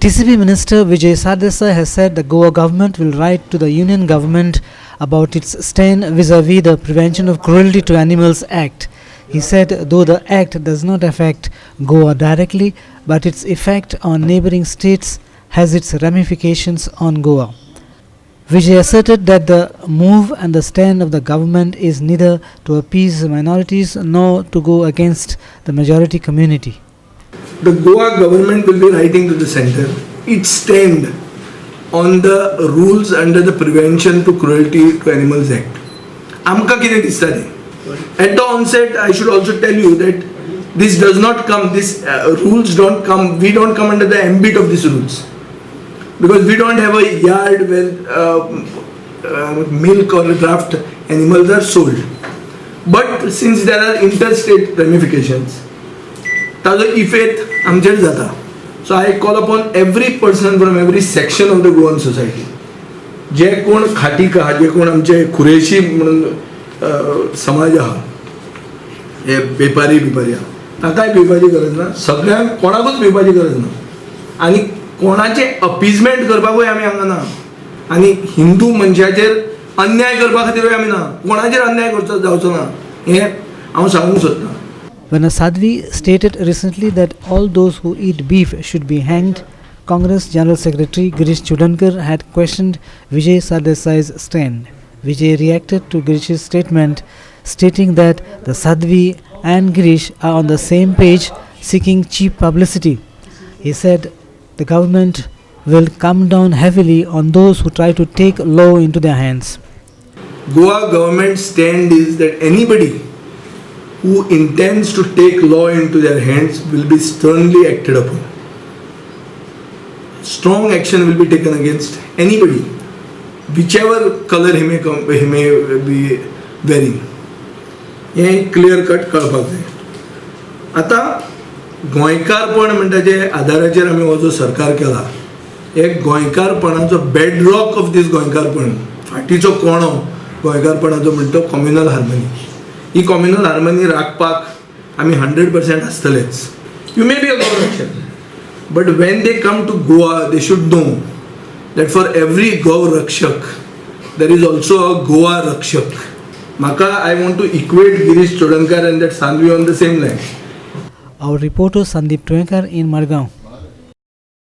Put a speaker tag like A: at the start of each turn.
A: TCP Minister Vijay Sardessai has said the Goa government will write to the union government about its stand vis-a-vis the Prevention of Cruelty to Animals Act. He said though the act does not affect Goa directly, but its effect on neighbouring states has its ramifications on Goa. Vijay asserted that the move and the stand of the government is neither to appease minorities nor to go against the majority community.
B: The Goa government will be writing to the center its stand on the rules under the Prevention to Cruelty to Animals Act. आमकां कितें दिसता तें. At the onset, I should also tell you that this does not come, this rules don't come, we don't come under the ambit of these rules. Because we don't have a yard where milk or draft animals are sold. But since there are interstate ramifications, ताजो effect आमचेर जाता. So I call upon every person from every section of the Goan society, जे कोण खाटीक आहा, जे कोण आमचे कुरेशी म्हणून समाज आहा, हे वेपारी बिपारी आहा, तांकांय भिवपाची गरज ना. सगळ्यांक कोणाकूच भिवपाची गरज ना आनी कोणाचें अपिजमेंट करपाकूय आमी हांगा ना आनी हिंदू मनशाचेर अन्याय करपा खातीरूय आमी ना. कोणाचेर अन्याय करचो जावचो ना हें हांव सांगूंक सोदतां.
A: When a Sadhvi stated recently that all those who eat beef should be hanged, Congress General Secretary Girish Chodankar had questioned Vijay Sardessai's stand. Vijay reacted to Girish's statement, stating that the Sadhvi and Girish are on the same page, seeking cheap publicity. He said the government will come down heavily on those who try to take law into their hands.
B: Goa government stand is that anybody who intends to take law into their hands will be sternly acted upon. Strong action will be taken against anybody, whichever color he may come, he may be wearing. हें clear cut कळपाक जाय. आतां गोंयकारपण म्हणटा जे आदाराचेर आमी हो जो सरकार केला, हे गोंयकारपणाचो बेडरॉक ऑफ these गोंयकारपण, फाटीचो कणो गोंयकारपणाचो म्हणटा तो कॉम्युनल हार्मनी. ही कॉम्युनल हार्मनी राखपाक आमी 100% आसतलेच. You may be a गौरक्षक, but when they come to Goa, they should know that for every गौ रक्षक there is also a Goa रक्षक. म्हाका, I want to equate Girish Chodankar and that Sadhvi on the same line.
A: Our reporter Sandeep Tuenkar in Margao.